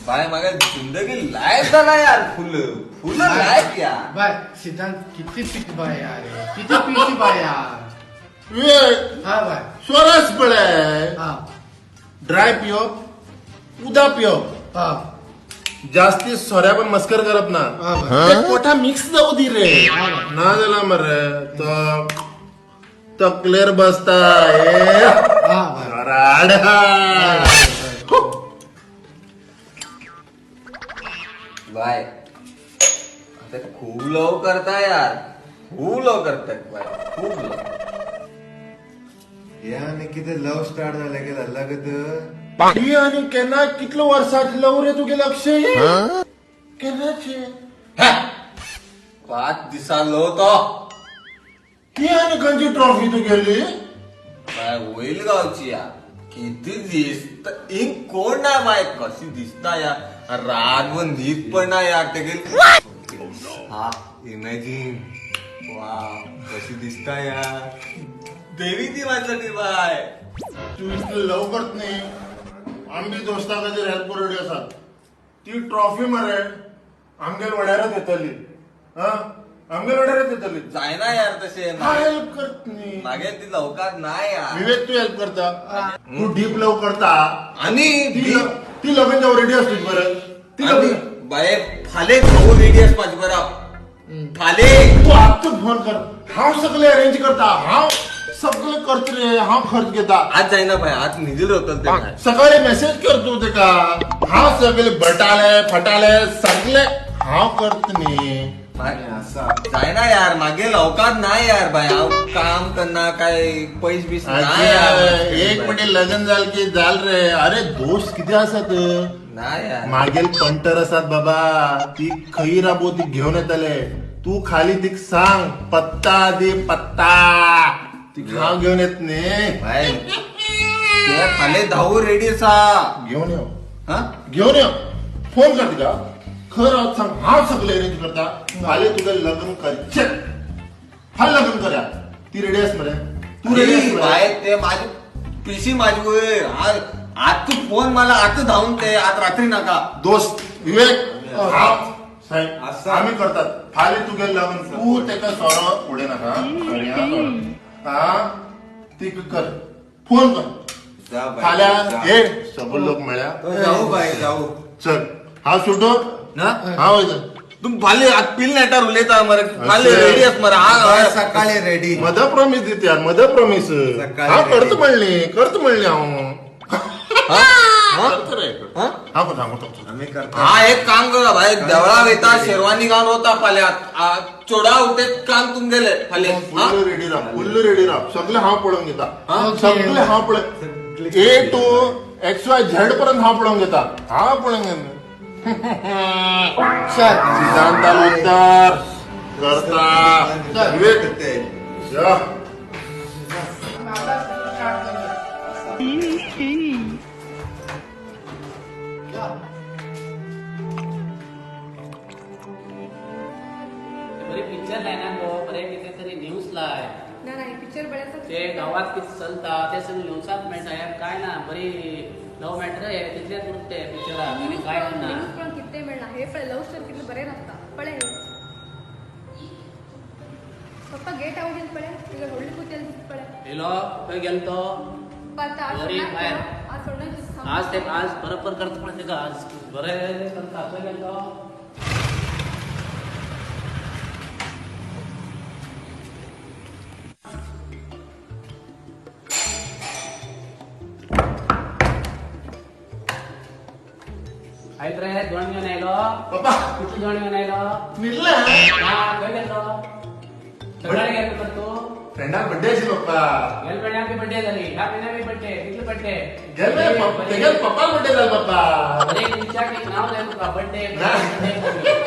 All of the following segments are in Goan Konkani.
बाय मागे जिंदगी लायक झाला यार, फुल फुल लायक यार. बाय सिद्धांत किती पीक बाय यार, किती पीक बाय यार. विवेक. हा बाय. स्वरस पळय. हा. ड्राय पिवप, उदा पिवप. हा. जास्ती सोऱ्या पण मस्कर करप ना. हा बाय. ते कोठा मिक्स जाऊ दी रे. हा. ना जाला मरे तो तकलेर बसता ए. हा बाय. राड. बाय आता खूप लव करता यार, खूप लव करतात बाय, खूप लव. हे आनी कितें लव स्टार्ट जालें की लग्न. ही आणि केन्ना कितलो वर्सात लव रे तुगे लक्ष केन्नाचे? 5 दिसा लव तो. ही आणि खंयची ट्रॉफी तुगेली? बाय होईल गावची यार, किती दिसत इंक कोण नाही बाय, कशी दिसता यार, रातभर न्हीद पण नाही यार ते. हा इमॅजिन, वा कशी दिसता यार, देवी ती माझ्यासाठी बाय. तू इतकं लव करत नाही, आमगे दोस्ता खातीर हेल्प करूं आसा. ती ट्रॉफी मरे आमगेल वड्यारच येतली. हा, आमगेल वड्यारच येतली. जायना यार तसे. हा, हेल्प करत नाही. मागे ती लवकर नाही यार. विवेक, तू हेल्प करता, तू डीप लव करता. आणि ती लग्न जाऊ रेडी असली बरं ती आणि लग्न. बाय फाले भाऊ रेडी आस माझे बरा फाले. तू आत्ताच फोन कर, हांव सगळे अरेंज करता, हांव सगळे करत रे, हांव खर्च घेता. आज जायना बाय, आज निधील होतं ते बाय. सकाळी मेसेज कर तू तेका, हांव सगळे बटाले फटाले सगळे हांव करत न्ही. जायना यार, मागे लवकर नाही यार बाय, हांव काम करना काय पैस बीस नाही यार. एक मिनिट, लग्न जाल की जाल रे. अरे दोस्त किती आसात. नाही यार. मागेल पंटर आसात बाबा, ती खंय राबो ती घेवन येतले. तू खाली तिक सांग, पत्ता दे पत्ता, ती हांव घेवन येत न्ही. बाय ते फाले धावू रेडी आसा. घेवन यो. हा. घेवन यो, फोन कर तिका, खर हांव सांग, हांव सगळे अरेंज करता. फाल्यां तुगे लग्न करचें, फाल्यां लग्न करया. ती रेडी आस मरे? तू रेडी आस मरे? बाय ते माझी पिशी माझी वयर. आज आज तू फोन मला आता धावून ते आज रात्री नका. दोस्त विवेक, हांव साहेब आसा. आमी करतात. फाल्यां तुगे लग्न, तू तेका सोरो उडय नाका. सॉरी हा, सोरो. हा, ती कर, फोन कर. जा बाय, फाल्यां जा. हे सगळे लोक मेळ्या. जाऊ बाय जाऊ. चल, हांव सुटो. ना. हांव वयता. तू फाले आज पिल नेटार उलयता मरे, फाले अशें. रेडी आस मरे. बाय, हा. सकाळी रेडी. मद प्रॉमिस दित यार, मद प्रॉमिस. सकाळी हांव करता ready. म्हणली, करता म्हणली हांव. हा? हा? करता रे. हा? हांव करता, हांव करता. आमी करता. हा एक काम करा भाई, देवळा वयता शेरवानी घालून वता फाल्यां, चोडा उठे काम तुमगेले फाल्यां. हा? फुल्ल रेडी राव, फुल्ल रेडी राव, सगळे हांव पळोवन घेता. हा? सगळे हांव पळय, ए टू एक्स वाय झेड पर्यंत हांव पळोवन घेता, हांव पळोवन घेता. चल. सिद्धांताल उत्तर करता विवेक. ते. या. बरे पिक्चर लायना गो, बरे कितें तरी न्यूज लाय. ना नाही, पिक्चर बऱ्याच. ते गावात कितें चलता ते सगळें न्यूजात मेळटा. हे काय ना बरी लव मॅटर हे तितलेच उरते पिक्चराक आनी काय ना. न्यूज पण किती मिळणार हे पळय, लव्ह स्टोरी कितलं बरें नासता पळय हे. पप्पा गेट आवडीन पळय, तुझ्या व्हडली पुतेल पळय. येयलो खंय गेलो तो? पप्पा आता आज बरी सोडणार भायर. तुका? आज सोडणार तुका? आज ते आज बरोबर करता पळय तेका, आज बरें करता. खंय गेलो तो? आयत रे, जेवण घेवन आयलो? पप्पा. कितलें जेवण घेवन आयलो? न्हिदले. ना, खंय गेल्लो? सकाळी गेलो तर तूं? फ्रेंडाक बड्डे आशिल्लो पप्पा. गेल्या म्हयन्याक बी बड्डे जाली, ह्या म्हयन्याक बी बड्डे, कितले बड्डे? गेले तेगेल पप्पा बड्डे जालो पप्पा. बरें तुमच्याक एक नाव जाय तुका बड्डे. ना. बड्डे.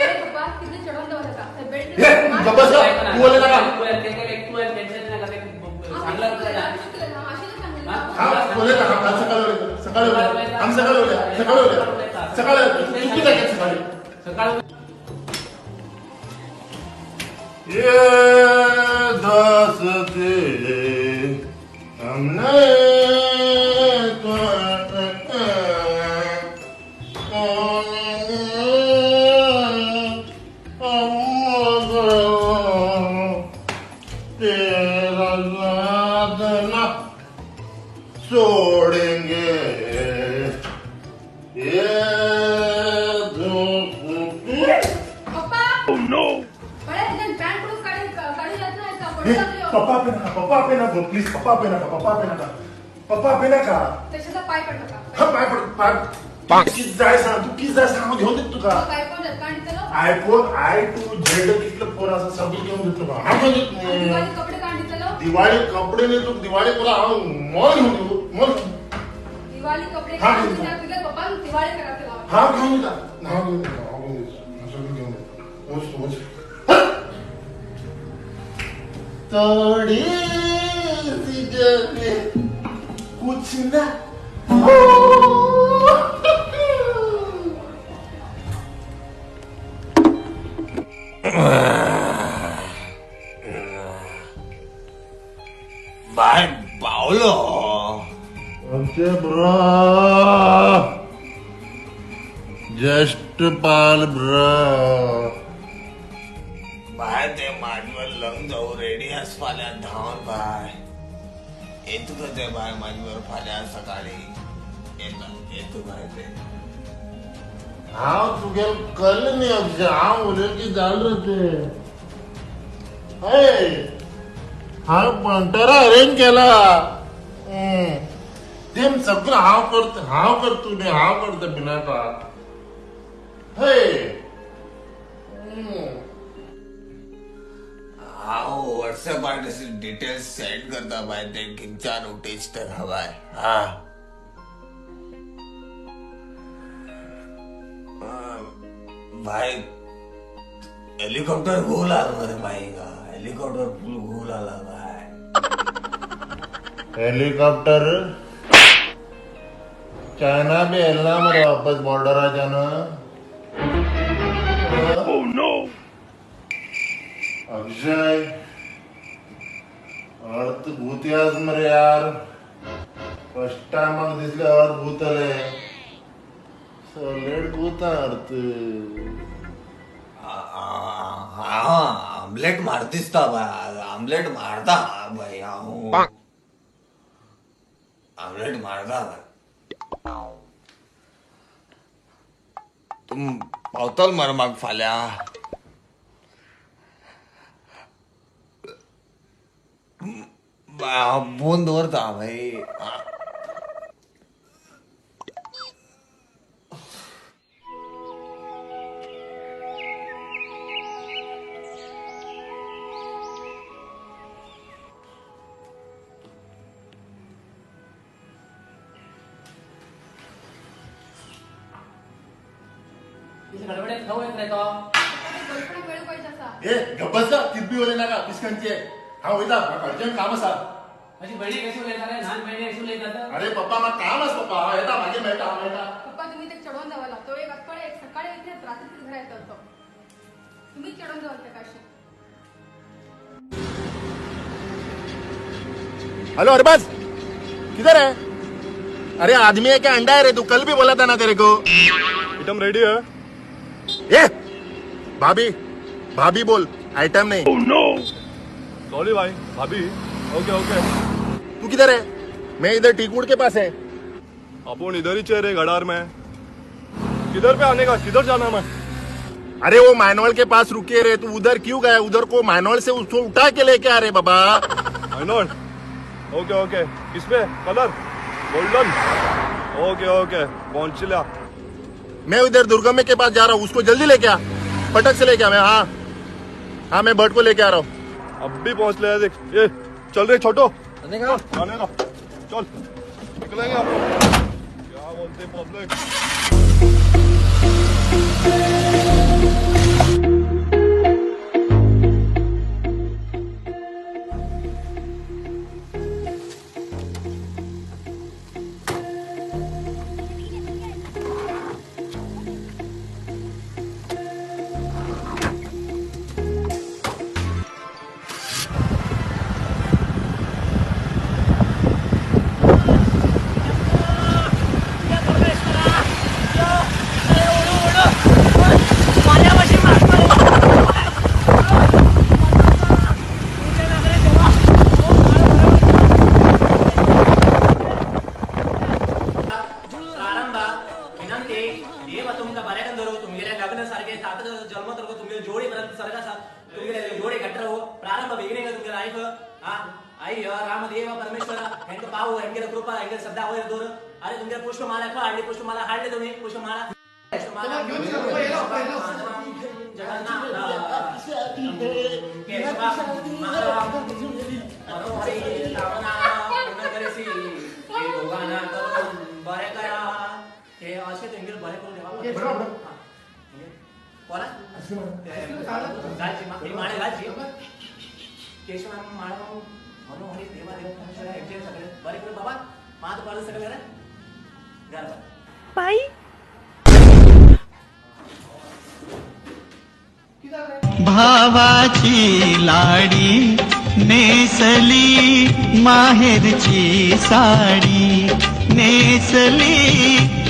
अरे पप्पा कितले चडोवन दवरता थंय बेल्ट. हे, गप्प बस. तू उलय नाका. सांगला तुला. हा उलयता. हा, सकाळी उलयता, सकाळी उलयता, आमी सकाळी उलयता, सकाळी उलयता, सकाळी उलयता. चुकी जाग्यार सकाळी. सकाळी. ये दोस्ती हमने तो ना सोडेंगे ये दोस्ती. पप्पा, पळे तुज्यान पॅन्ट पडून काडून काडून जात ना हेका, पडूं लागल्यो. पप्पा आपे नाका, पप्पा आपे नाका, प्लीज पप्पा आपे नाका, पप्पा आपे नाका, पप्पा आपे नाका. तशें तर पांय पडटा. हा, पाय पड, पाय. कित जाय सांग, तू कित जाय सांग, हांव घेवन दिता तुका. आयफोन जात काण दितलो? आयफोन I to Z कितले फोन आसा सगळे घेवन दितलो तुका, हांव घेवन दितलो. दिवाळी कपडे काण दितलो? दिवाळी कपडे न्ही तुका, दिवाळी पुरा हांव मॉल घेवन दिवं, मॉल. दिवाळी कपडे हा, काण घेऊन दिता तुझ्या पप्पान दिवाळी करतलो. हांव घेवन दिता, हांव घेवन दिता, हांव घेवन दिता, हांव सगळें घेवन दिता. वच वच. थोडी सी जगह कुछ ना हो. बाय पावलो. आमचे ब्रा जस्ट पाल ब्रा. बाय ते माझ्यावर लग्न जाऊ रेडी आस फाल्यां धांवन बाय. येतो का ते बाय माझ्यावर फाल्यां सकाळी येता, येतो बाय ते. हांव तुगेल कळ्ळें न्ही अक्षय, हांव उलयलें की जालें रे तें. हय, हांव पंटरा अरेंज केला. तें सगळें हांव करता, हांव करता न्ही, हांव करता बिनाका. हय. हांव व्हॉट्सएपार डिटेल्स सेंड करता बाय, ते किंचान उटेज तर बाय. हा भाई, हेलिकॉप्टर गोल आला मरे भाई का, हेलिकॉप्टर फुल गोल आला भाई. हेलिकॉप्टर चायना बी येयला ना मरे वापस बॉर्डराच्यान. अक्षय, अर्थ भूत आज मरे यार, फर्स्ट टाइम म्हाका दिसले अर्थ भूत आले, सॉलिड भूत अर्थ. हा आमलेट मार दिसता बाय, आमलेट मारता भाई, हांव आमलेट मारता बाय. तूं पावतलो मरे म्हाका फाल्यां? बाय हांव फोन दवरता भाई. गडबडीत खाऊ येत रे तो. गर्लफ्रेंड वेळ पाहिजे असा. ए गप्प बस, कितबी उलय नाका पिसकांचे. हांव वयता, म्हाका अर्जंट काम आसा. माझी बहिणी कशी उलयता रे, ल्हान बहिणी कशी उलयता. अरे पप्पा, म्हाका काम आसा पप्पा, हांव येता, मागीर मेळटा, हांव मेळटा. पप्पा, तुम्ही ते चढवून जावला, तो एक आठवडे एक सकाळी येते, रात्री घरा येतो तो. तुम्ही चढवून जावाल त्या काशी. हेलो अरबाज, किधर है? अरे आदमी है क्या अंडा है रे तू? कल भी बोला था ना तेरे को. आइटम रेडी है. ए भाभी, भाभी बोल, आइटम नहीं. सॉरी भाई, भाभी. Okay okay. तू किधर है? मैं इधर टीकूड़ के पास है. अपन इधर ही चेहरे गडार में. किधर पे आने का, किधर जाना मैं? अरे वो मानवल के पास रुके रे, तू उधर क्यों गया? उधर को मानवल से उसको उठा के लेके आ रे बाबा. I okay okay. किस pay colour? Golden. Okay okay, पहुंच लिया. मैं उधर दुर्गमे के पास जा रहा हूँ, उसको जल्दी लेके आ, फटक से लेके आ. मैं हाँ हाँ, मैं बर्ड को लेके आ रहा हूँ. अब भी पहुंच लिया देख. ये चल रहे छोटो, आने का, चल निकलेंगे आप. क्या बोलते पब्लिक. पाव हेंगेले कृपा हेंगेले सद्या वयर दवर. अरे तुमगे पुष्पमाला खंय हाडली? पुष्पमाला हाडली तुम्ही? पुष्पमाला, पुष्पमाला. जगन्नाथ केशवा माधवा मनोहरी लावणा पूर्ण करीसी हे दोघांना करून बरे करा. हे अशें तेंगेर बरें करून देवा. कोणा घालची ही माळे घालची केशवा माळा मनोहरी देवा देवा परमेश्वरा हेंचेर सगळे बरें करून बाबा मात पाडून सगळे घरा घाल. भावाची लाडी नेसली माहेरची साडी, नेसली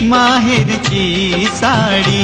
माहेरची साडी.